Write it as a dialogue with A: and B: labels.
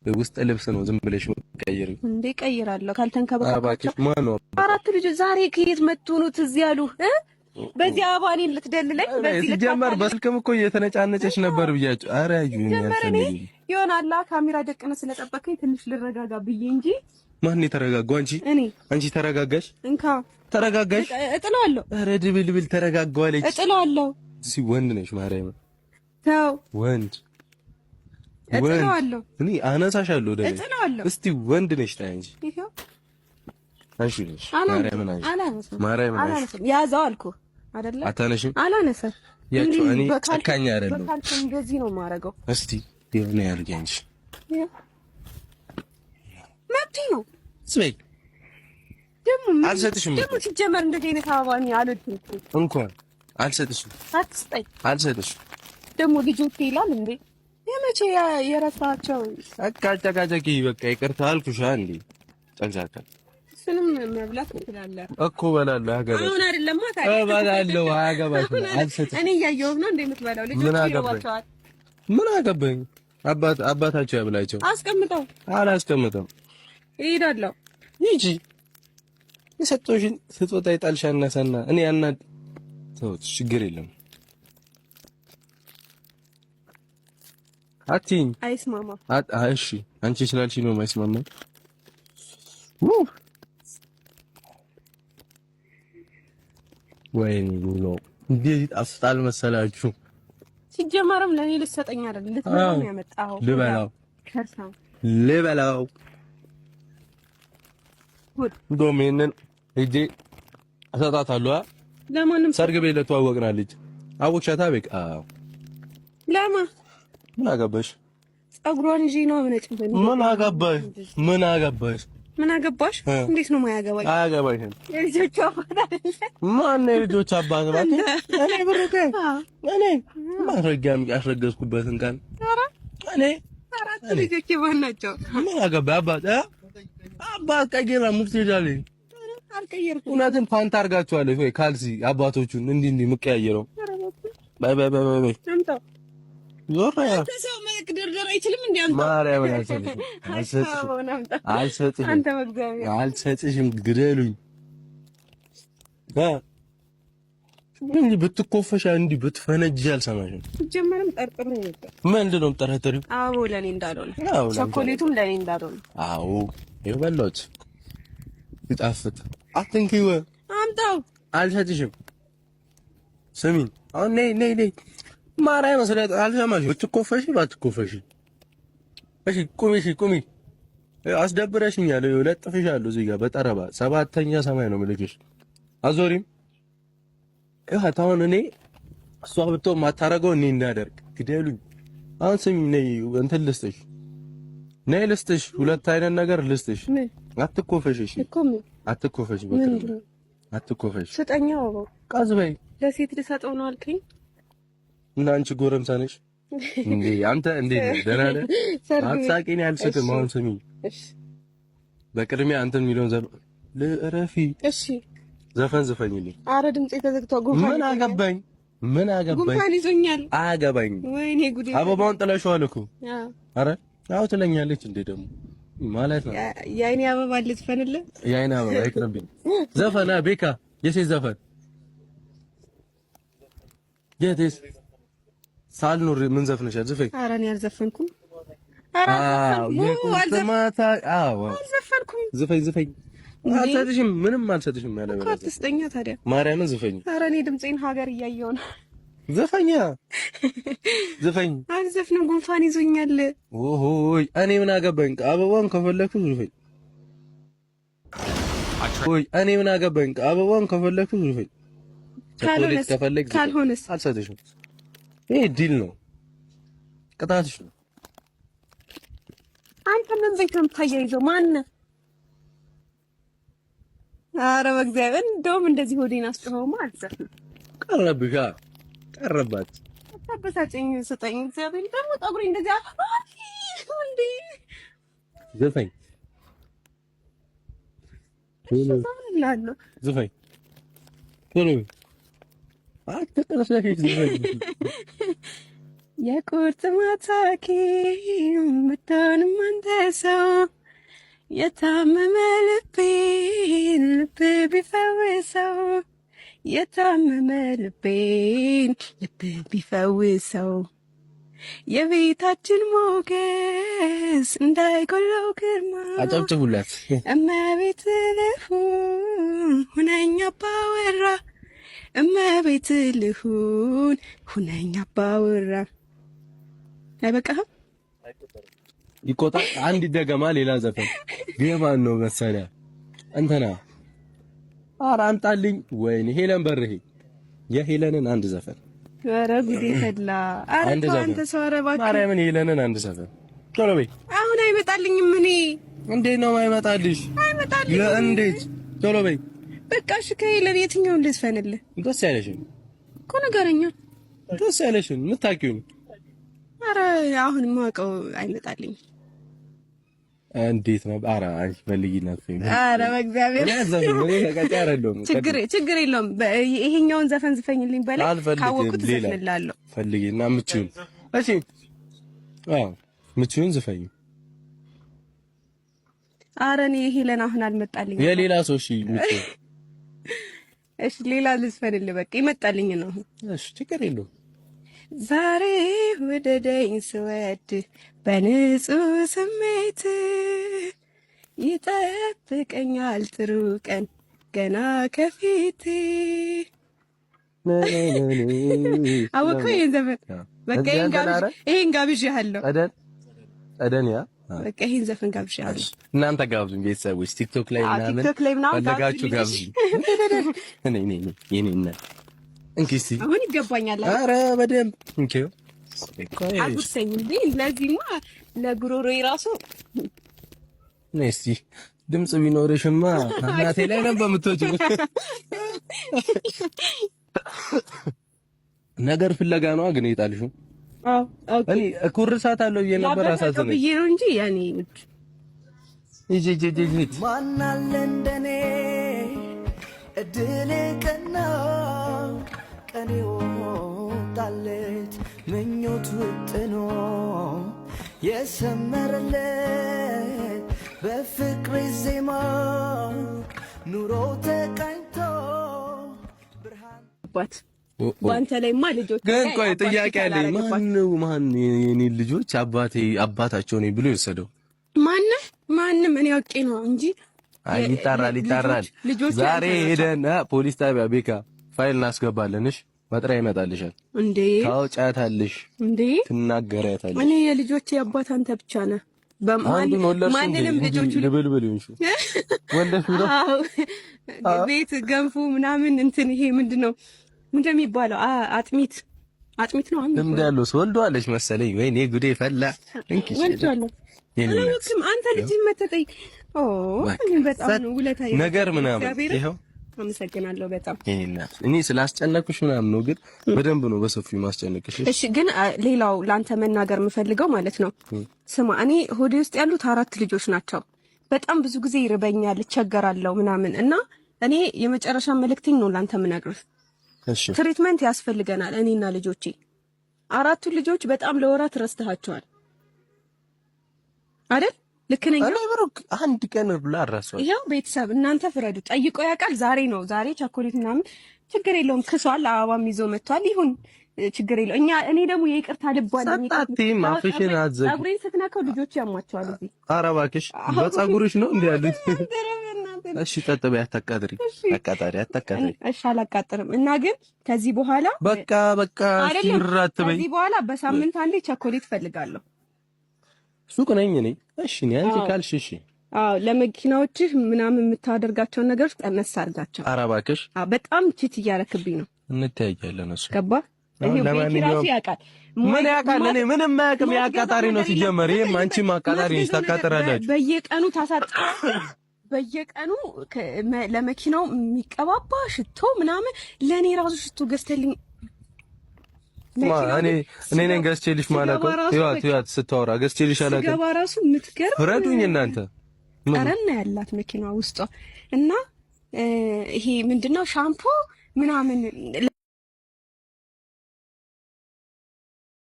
A: ውስጥ ልብስ ነው ዝም ብለሽ ቀይሪ
B: እንዴ? ቀይራለሁ ካልተንከባከብኳቸው።
A: ማነው
B: አራት ልጆች ዛሬ ከየት መጥቶ ነው ትዝ ያሉ? በዚህ አበባ እኔን ልትደልለኝ?
A: በዚህ ሲጀመር በስልክም እኮ እየተነጫነጨች ነበር ብያቸው። ኧረ
B: ሲጀመር እኔ ይሆናላ ካሜራ ደቅነ ስለጠበከኝ ትንሽ ልረጋጋ ብዬ እንጂ።
A: ማን የተረጋጋው? አንቺ
B: እኔ።
A: አንቺ ተረጋጋሽ።
B: እንካ
A: ተረጋጋሽ።
B: እጥለዋለሁ።
A: ኧረ ድብልብል ተረጋጋዋለች።
B: እጥለዋለሁ።
A: እዚህ ወንድ ነሽ ማርያም።
B: ተው
A: ወንድ
B: እጥለዋለሁ።
A: እኔ አነሳሻለሁ ወደ
B: እጥለዋለሁ።
A: እስቲ ወንድ ነሽ ታይ እንጂ
B: ይኸው
A: አንቺ ነሽ ማርያምን፣ አንቺ ማርያምን
B: አላነሳም። ያዘው አልኩህ አይደለ?
A: አታነሺም?
B: አላነሳም።
A: ያቸው እኔ ጨካኝ አይደለሁም።
B: በካልኩ እንደዚህ ነው የማደርገው።
A: እስቲ የሆነ ያድርጊ አንቺ።
B: መብቴ ነው።
A: ስበይ
B: ደግሞ
A: አልሰጥሽም።
B: ደግሞ ሲጀመር እንደዚህ አይነት አበባ እኔ አልወድም።
A: እንኳን አልሰጥሽም።
B: አትስጠኝ።
A: አልሰጥሽም።
B: ደግሞ ልጆቼ ይላል እንዴ? የመቼ የረሳቸው?
A: አቃጨቃጨቂ በቃ ይቅርታ አልኩሽ። እንዴ ጨቅጫቃ
B: እሱንም መብላት ትችላለህ
A: እኮ እበላለሁ። አያገባሽም።
B: አሁን አይደለማ ታዲያ
A: እበላለሁ። አያገባሽም። አልሰጥሽም።
B: እኔ እያየሁህ ነው እንደምትበላው። ልጆች ይረባቸዋል።
A: ምን አገባኝ? አባት አባታቸው ያብላቸው።
B: አስቀምጠው።
A: አላስቀምጠም።
B: እሄዳለሁ።
A: ሂጂ። የሰጠሁሽን ስጦታ ይጣልሽ አናሳና እኔ ያና ተውት፣ ችግር የለም። አትይኝ።
B: አይስማማም።
A: እሺ አንቺ ስላልሽኝ ነው የማይስማማኝ። ወይኔ ጉሎ እንዴት ይጣፍጣል መሰላችሁ።
B: ሲጀመርም ለኔ ልትሰጠኝ አይደል? ልትበላው ነው ያመጣኸው።
A: ልበላው ልበላው። እንደውም ይሄንን ሂጄ እሰጣታለሁ።
B: ለማንም
A: ሰርግ ቤት ለተዋወቅናት ልጅ አወቅሻታ? በቃ
B: ለማ
A: ምን አገባሽ?
B: ጸጉሯን ይዤ ነው የምነጭብህ።
A: ምን አገባሽ? ምን አገባሽ?
B: ምን አገባሽ? እንዴት ነው የማያገባኝ?
A: አያገባሽም።
B: የልጆቹ አባት አይደለ?
A: ማነው የልጆች አባት? እባክህ እኔ ብሩኬ፣ እኔ ማስረጊያም ያስረገዝኩበትን ቀን እኔ
B: አራት ልጆች ማን ናቸው?
A: ምን አገባህ? አባት አባት ቀይራ ሙፍት ሄዳለች።
B: አልቀየርኩም።
A: እውነትም ፓንት አድርጋችኋለች ወይ ካልሲ? አባቶቹን እንዲህ እንዲህ የምቀያየረው ባይ ባይ ባይ ባይ ዞር
B: ሰው መደርደር አይችልም። እንዴ አንተ
A: ማርያምን አልሰጥሽም፣ አልሰጥሽም፣ ግደሉኝ። ምን ብትኮፈሻ እንዲህ ብትፈነጂ አልሰማሽም።
B: ጀመርም ጠርጥሬ ነበር።
A: ምንድን ነው የምጠረጥሪው?
B: አዎ ለኔ እንዳልሆነ ቸኮሌቱም ለኔ እንዳልሆነ።
A: አዎ ይኸው በላሁት። ይጣፍጥ። አትንኪው።
B: አምጣው።
A: አልሰጥሽም። ስሚኝ አሁን ነይ ነይ ነይ ማርያም ስለ አልሰማሽም። ብትኮፈሽ ባትኮፈሽ፣ እሺ ቁሚ፣ እሺ ቁሚ። አስደብረሽኛል። ለጥፍሻለሁ እዚህ ጋር በጠረባ ሰባተኛ ሰማይ ነው ምልክሽ። አዞሪም ይኸው አሁን እኔ እሷ ብትሆን ማታረገው እኔ እንዳደርግ ግደሉኝ። አሁን ስሚኝ፣ ነይ እንትን ልስጥሽ፣ ነይ ልስጥሽ፣ ሁለት አይነት ነገር ልስጥሽ። አትኮፈሽ፣ እሺ አትኮፈሽ፣ በቃ አትኮፈሽ።
B: ስጠኛው
A: ቀዝ በይ።
B: ለሴት ልሰጠው ነው አልከኝ።
A: እና አንቺ ጎረምሳ ነሽ እንዴ? አንተ እንዴ ደህና ነህ? አትሳቂኝ፣ አልስቅም። አሁን ስሚኝ፣ በቅድሚያ አንተን የሚለውን ልረፊ።
B: እሺ
A: ዘፈን ዝፈኝልኝ።
B: አረ ድምጼ ተዘግቷል። ጉንፋን
A: ምን አገባኝ? ምን አገባኝ?
B: ጉንፋን ይዞኛል።
A: አገባኝ።
B: ወይኔ ጉዴ!
A: አበባውን ጥለሽዋል እኮ። አረ አዎ ትለኛለች እንዴ ደግሞ ማለት ነው።
B: የአይኔ አበባ ልዝፈንልህ?
A: የአይኔ አበባ ይቅርብኝ። ዘፈና ቤካ፣ የሴት ዘፈን የቴስ ሳልኖር ምን ዘፍነሻል? ዝፈኝ።
B: ኧረ እኔ አልዘፈንኩም። አልዘፈንኩም።
A: ዝፈኝ ዝፈኝ። አልሰጥሽም፣ ምንም አልሰጥሽም። ያለ
B: እኮ አትስጠኛ ታዲያ።
A: ማርያምን ዝፈኝ።
B: ኧረ እኔ ድምፄን ሀገር እያየሁ ነው።
A: ዘፈኛ ዝፈኝ።
B: አልዘፍንም፣ ጉንፋን ይዞኛል።
A: ኦሆይ እኔ ምን አገባኝ? አበባውን ከፈለግሽ ዝፈኝ። ኦይ እኔ ምን አገባኝ? አበባውን ከፈለግሽ ዝፈኝ። ቸኮሌት ከፈለግሽ
B: ካልሆነስ
A: አልሰጥሽም። ይሄ deal ነው፣ ቅጣትሽ ነው።
B: አንተ ምን ቤት ነው የምታያይዘው? ማነህ? ኧረ በእግዚአብሔር እንደውም እንደዚህ ሆዴን አስጭኸውማ አልዘፍንም።
A: ቀረብሻ፣ ቀረባት።
B: አታበሳጨኝ፣ ስጠኝ። እግዚአብሔር ደግሞ ጠጉሬ እንደዚህ እንዴ!
A: ዘፈኝ ዘፈኝ ቶሎ አትጥለፍለፊ ዘፈኝ።
B: የቁርጥ ማታኪ ብትሆንም አንተ ሰው፣ የታመመ ልቤን ልብ ቢፈውሰው፣ የታመመ ልቤን ልብ ቢፈውሰው፣ የቤታችን ሞገስ እንዳይጎለው ግርማ።
A: አጨብጭቡላት።
B: እመቤት ልሁን ሁነኛ አባወራ፣ እመቤት ልሁን ሁነኛ አባወራ። አይበቃህም?
A: ይቆጣ አንድ ደገማ ሌላ ዘፈን የማን ነው መሰለህ? እንትና ኧረ አምጣልኝ። ወይኔ ሄለን በርሄ የሄለንን አንድ ዘፈን።
B: ኧረ ጉዴ ፈላ። ኧረ ተው አንተ ሰው፣ ኧረ እባክህ።
A: ማርያምን የሄለንን አንድ ዘፈን ቶሎ በይ።
B: አሁን አይመጣልኝም። እኔ
A: እንዴት ነው የማይመጣልሽ?
B: አይመጣልኝም።
A: እንዴት? ቶሎ በይ።
B: በቃ እሺ፣ ከሄለን የትኛውን ልዝፈንልህ?
A: ደስ ያለሽን
B: እኮ ንገረኛ።
A: ደስ ያለሽን የምታውቂውን።
B: ኧረ አሁን የማውቀው አይመጣልኝም።
A: እንዴት ነው? ኧረ አንቺ ፈልጊና
B: ኧረ በእግዚአብሔር ችግር የለውም። ይሄኛውን ዘፈን ዝፈኝልኝ በላይ ካወቅኩት ዘፍንላለሁ።
A: ፈልጊና የምትይውን። እሺ፣ አዎ የምትይውን ዝፈኝ።
B: ኧረ እኔ ሄለን አሁን አልመጣልኝም።
A: የሌላ ሰው እሺ፣ የምትይውን።
B: እሺ፣ ሌላ ልዝፈንልህ። በቃ ይመጣልኝ ነው።
A: እሺ፣ ችግር የለውም።
B: ዛሬ ውደደኝ ስወድ በንጹህ ስሜት፣ ይጠብቀኛል ጥሩ ቀን ገና ከፊት። አወቅኸው ይሄን ዘፈን? በቃ ይሄን ጋብዤሃለሁ።
A: ጸደን ያ
B: በቃ ይሄን ዘፈን ጋብዤሃለሁ።
A: እናንተ ጋብዙኝ ቤተሰቦች፣ ቲክቶክ ላይ ምናምን
B: ቲክቶክ ላይ ምናምን
A: ፈለጋችሁ ጋብዙኝ። እኔ እኔ እኔ እናት እንኪ እስኪ
B: አሁን ይገባኛል።
A: ኧረ በደንብ እንኪ።
B: አጉርሰኝ እንዴ! ለዚህማ ለጉሮሮዬ ራሱ
A: ነይ እስኪ። ድምፅ ቢኖርሽማ እናቴ ላይ ነበር የምትወጪው። ነገር ፍለጋ ነዋ ግን የጣልሽው።
B: አዎ okay።
A: እኔ እኮርሳት አለው ብዬ ነበር፣ አሳዘነኝ
B: ብዬ ነው እንጂ ያኔ
A: ሂጂ ሂጂ ሂጂ።
C: ማን አለ እንደኔ እድል ቀና፣ ቀኔ ወጣለት ምኞት ውጥኖ የሰመረለት፣ በፍቅር ዜማ ኑሮ ተቃኝቶ ብርሃን
B: አባት በአንተ ላይማ ልጆች
A: ግን ቆይ ጥያቄ አለኝ። ማነው ማን የኔ ልጆች አባቴ አባታቸው ነኝ ብሎ የወሰደው?
B: ማነህ? ማንም። እኔ አውቄ ነው እንጂ።
A: አይ ይጣራል፣ ይጣራል። ዛሬ ሄደን ፖሊስ ጣቢያ ቤካ ፋይል እናስገባለን። እሺ መጥሪያ ይመጣልሻል።
B: እንዴ
A: ታውጫታለሽ
B: እንዴ
A: ትናገሪያታለሽ።
B: እኔ የልጆቼ አባት አንተ ብቻ ነህ። ማንንም ልጆቹ
A: ልብልብል ይሁን ወለድሽ ነው።
B: ቤት ገንፎ ምናምን እንትን ይሄ ምንድነው ምንድነው የሚባለው? አጥሚት አጥሚት ነው። አንተ
A: ልምድ ያለው ሰው ወልደዋለች መሰለኝ። ወይኔ ጉዴ ፈላ። እንኪ
B: ወልደዋለሁ። አላወቅም። አንተ ልጅ መተጠይቅ ኦ በጣም ነው ውለታ
A: ነገር ምናምን ይኸው
B: አመሰግናለሁ በጣም።
A: እኔ ስላስጨነቅኩሽ ምናምን ነው፣ ግን በደንብ ነው በሰፊው ማስጨነቅሽ።
B: እሺ፣ ግን ሌላው ለአንተ መናገር የምፈልገው ማለት ነው፣ ስማ፣ እኔ ሆዴ ውስጥ ያሉት አራት ልጆች ናቸው። በጣም ብዙ ጊዜ ይርበኛል፣ እቸገራለሁ ምናምን እና እኔ የመጨረሻ መልእክቴን ነው ለአንተ የምነግርህ።
A: እሺ፣
B: treatment ያስፈልገናል እኔና ልጆቼ። አራቱ ልጆች በጣም ለወራት ረስተሃቸዋል አይደል? ልክ ነኝ?
A: እኔ ብሩክ አንድ ቀን ብላ አራሰው።
B: ይኸው ቤተሰብ እናንተ ፍረዱ። ጠይቆ ያውቃል። ዛሬ ነው ዛሬ ቸኮሌት ምናምን ችግር የለውም ክሷል። አበባም ይዞ መጥቷል። ይሁን ችግር የለውም። እኛ እኔ ደግሞ የይቅርታ ልብ አለኝ።
A: ሰጣቲም አፍሽን አትዘጊ።
B: ፀጉሬን ስትነካው ልጆች ያሟቸዋል። እዚህ
A: ኧረ እባክሽ በፀጉርሽ ነው እንዴ ያሉት? እሺ ጠጥ በይ፣ አታቃጥሪ፣ አቃጣሪ አታቃጥሪ።
B: እሺ አላቃጥርም። እና ግን ከዚህ በኋላ
A: በቃ በቃ ሲራት በይ።
B: ከዚህ በኋላ በሳምንት አንዴ ቸኮሌት ፈልጋለሁ።
A: ሱቅ ነኝ እኔ። እሺ እኔ አንቺ ካልሽ እሺ።
B: አዎ ለመኪናዎችህ ምናምን የምታደርጋቸውን ነገሮች ቀነስ አድርጋቸው።
A: ኧረ እባክሽ
B: በጣም cheat እያረክብኝ ነው።
A: እንተያያለን። እሱ
B: ገባ። ለማንኛውም ያውቃል።
A: ምን ያውቃል? እኔ ምንም አያውቅም። የአቃጣሪ ነው ሲጀመር። ይሄም አንቺም አቃጣሪ ነሽ፣ ታቃጥራላችሁ።
B: በየቀኑ ታሳጥ በየቀኑ ለመኪናው የሚቀባባ ሽቶ ምናምን ለእኔ ራሱ ሽቶ ገዝተልኝ
A: እኔ እኔ ነኝ ገዝቼልሽ ማላውቀው። ይዋት ይዋት ስታወራ ገዝቼልሽ አላውቅም።
B: ስገባ ራሱ የምትገርም
A: ፍረዱኝ እናንተ።
B: ጠረን ያላት መኪናዋ ውስጧ እና ይሄ ምንድነው ሻምፖ ምናምን።